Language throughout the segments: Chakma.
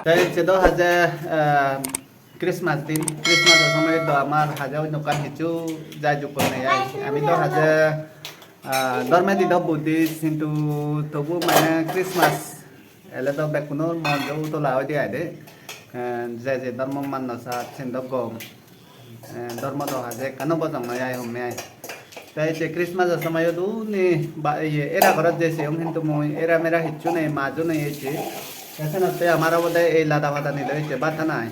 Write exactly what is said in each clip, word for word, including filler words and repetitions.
Te ecche do haje, eh, Christmas din, Christmas-o somoyot do amar haje onno ekkan hissu jai jukko nei ai. Ami do haje, ah, dhormedi do Buddhist, hintu tobu mane Christmas ele do bekkunor mon jo utola oide ai de. Eh, je je dhormo manno sat, sen do gom. Eh, dhormo do haje ekkano bojong noi ai, homme ai. Te ecche Christmas-o somoyot uni ba-, iye, era gorot jei seyong, hintu mui era mera hissu nei, majo nei ecche. Te senotte amar obode ei lada padani loi ecche bhat hana ai.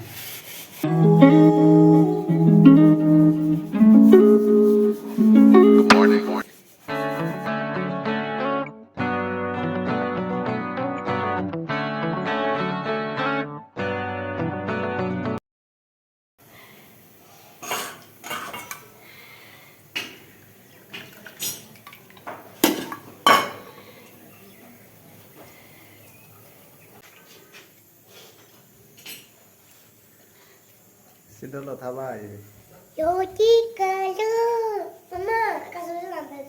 Sidolo thabai. Yoti kalu. Mama, kasu lambe.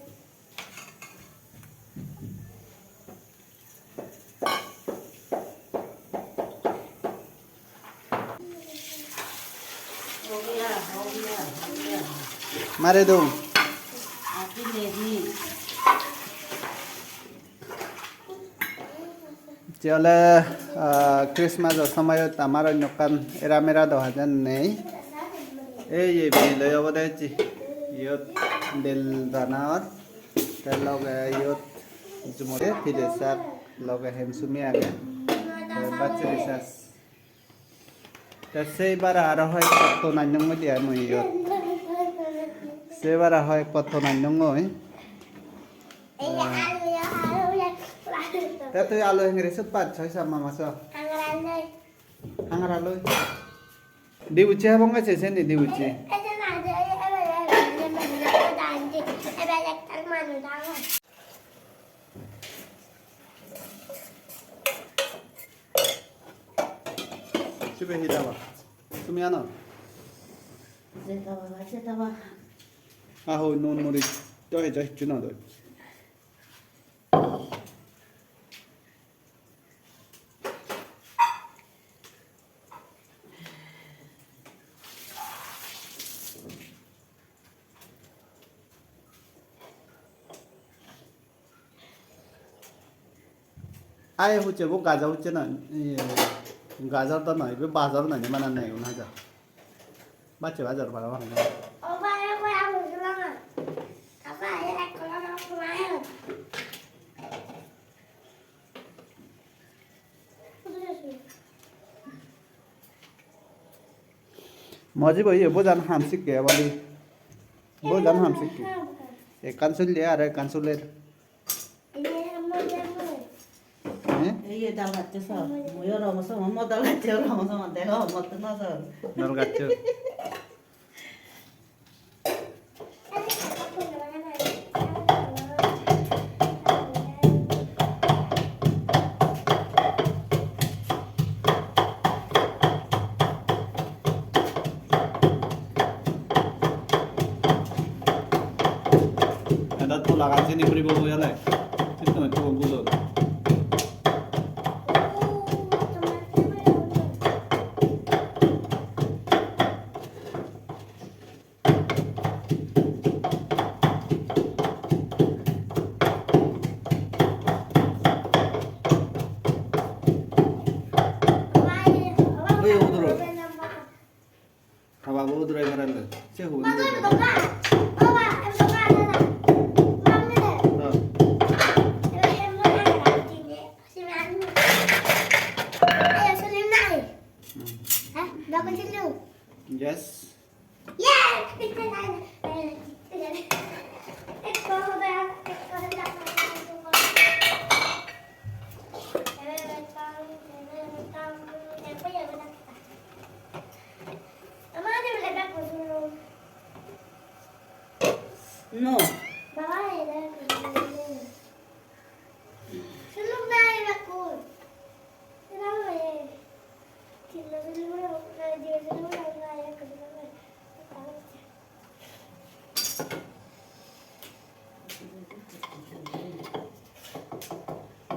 Mare dong. Te ole, ah, Christmas-o somoyot amar onno ekkan era mera do hajan nei. Ei ye biloi obode ecche. Iyot del rana or. Te loge iyot jumore pide sak, loge hensumi age. Te bacche de sak. Te sei bara aro hoi potton annongoi de ai mui iyot. Sei bara hoi potton annongoi. Te tui alu hengiri sut pach, hoi sa mama so. Hangaraloi. Dibucche habong gacche seni dibucche. Sibe hi daba? Tumi ano? Jetaba, jetaba. Aho, nun murit. Doi, doi, hissu no doi. Ai hucche bo gajo hucche noi, iye, gajor do noi, ibe bajor noi, mane nei un hajar. Bacche bajor parapang. Moji bo iye bojan ham sikke ebali. Bojan ham sikke. Ekkan sulle aro ekkan suler. Eh? Iye dal gaccho sor. Muiyo romo somo, mo dal gaccho romo somo dego, motto no sor. Dal gaccho. Edat tula gaj sini puribo boi ole. Sini to gulo. Oi, uduro. Haba bo uduro ibar alo. Se hu.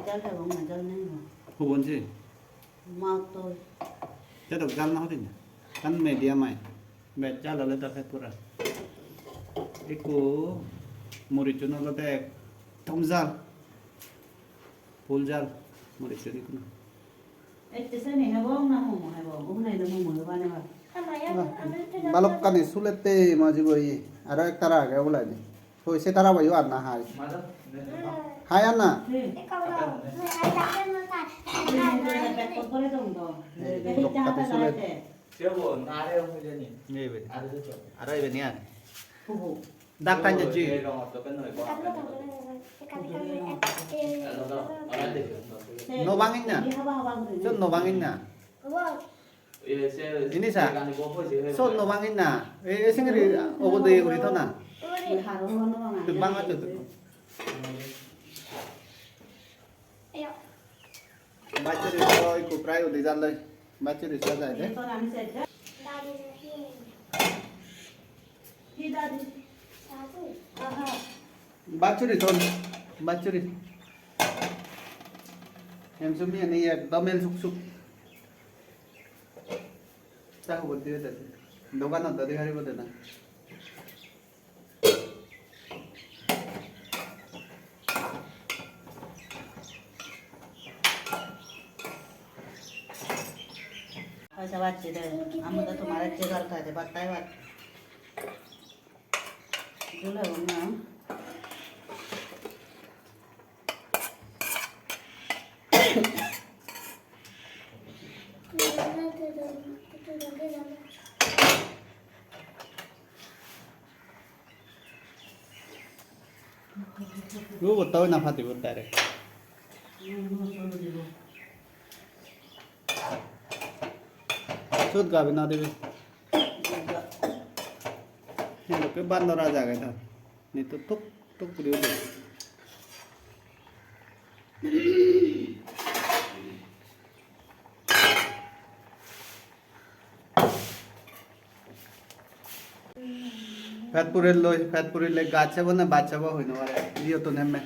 Jal hebo, ma jal nei bo. Hubon si? Ma to. Te dok jal na hodin. Kan medium ai. Bej jal ole ta pet pura. Ikko morichun olode ekdom jal. Full jal morichun ikko. Ecche seni hebong na momo hebong? Ubunai do momo hebane ba. Balokkani sulette maji goi. Aro ek tara age oboladi. Hoi se tara bayo anna hai. Hai anna. Ei, lokkani sulette. Aro ibe ni ar. Dak tan jajji. No bangin na. So no bangin na. Ini sa. So no bangin na. Eh, singri obo de guri to na. Tu bang ato tu. Bachuri to ikku prai udi jalloi. Bachuri sa jai de. Bachuri ton. Bachuri. Em sumi ani ekdom el suk suk. Ta hobor dibe de. Doganot dadi haribo de na. Poisa bacche de, ami to tomar ecche dorkar de, bhattai bhat. Jole bonna. Ru botta oi na phadi bot direct. Sut gabi na dibi. Hintu ke bandor aja gai ta. Ni tu tuk tuk guri ude. Pet puriloi, pet purile gaj hebo na baj hebo hoi no pare. Iyo to nemme.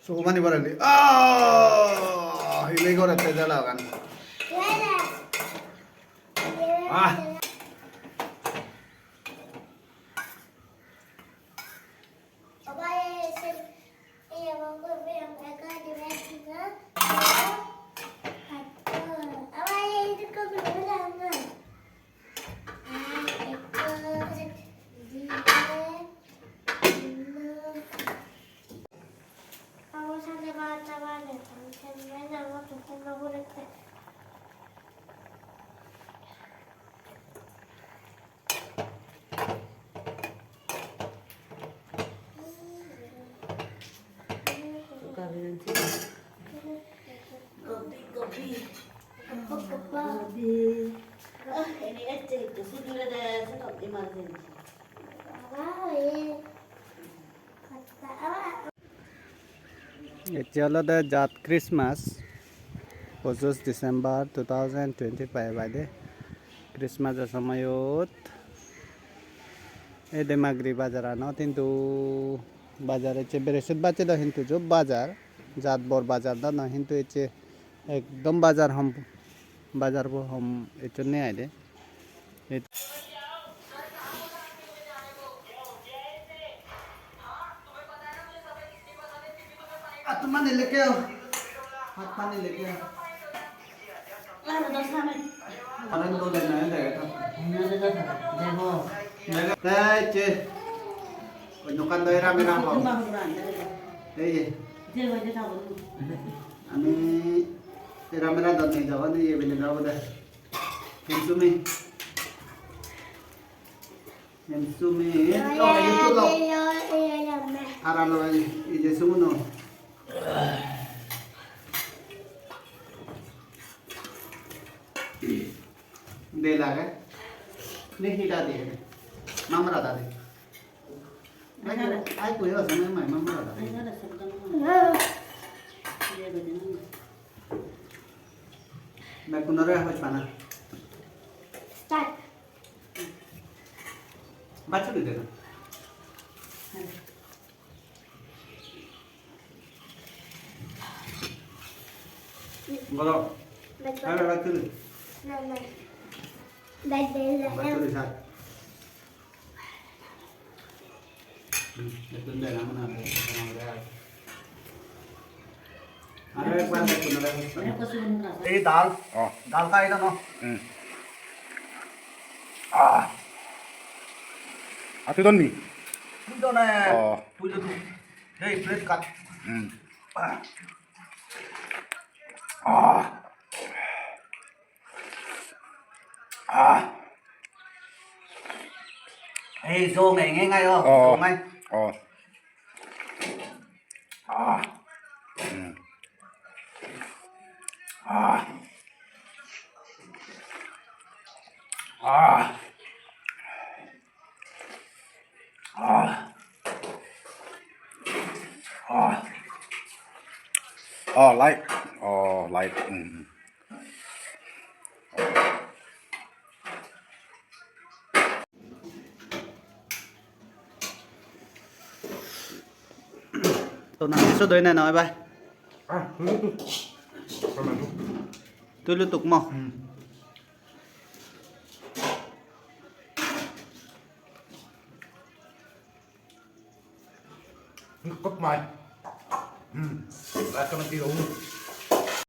Sugumani barani. Ah, hile gore te jala gan. Ah. Gobi, gobi. Gobi. Ah, ini ecche ekko sudure de, sedok emergency. Ecche olode jat Christmas, pojoj December two thousand twenty-five aide. Christmas-o somoyot ei Demagiri bajaranot hintu bajar ecche Brihospotibare do hintu jo bajar, jat bor bajar do noi hintu ecche ekdom bajar hom, bajar bo hom ecchonne aide. Haat pani leke aao. Haat pani leke aao. Current dole na, dege to. Dege. Te che. Oi dokan do era mera ho. Ei je. Ami era mera do nei jabo ni, ye bele jabo de. Sumi. Em sumi. Ara lo, ei je sumo no. De lage. Ni hita de. Mamra dadi. Ai, ai, koi ase na mai mamra dadi. Bekkunore hoj pana. Start. Bacho di de. Bolo. Hai, hai, hai, tuli. Hai, tuli, hai. Hmm, ekdom de, na, na, na, na, na. Aro ekbar, ekbar, ekbar. Ei dal. Oh. Dal khai da no. Hmm. Ah. Atu don ni? Tui don e. Oh. Tui don. Hey, plate kat. Hmm. Ah. Ah. Ah. Hey, zo ngai ngai ngai oh. Oh. Zo ngai. Ah. Hmm. Ah. Ah. Ah. Ah. Oh, light. Oh, light. Hmm. To na, isu doi na, na, bye bye. Ah, tui lutuk. Tama tu. Tui lutuk mo. Hmm. Kop mai. Hmm. Last comment ti dong.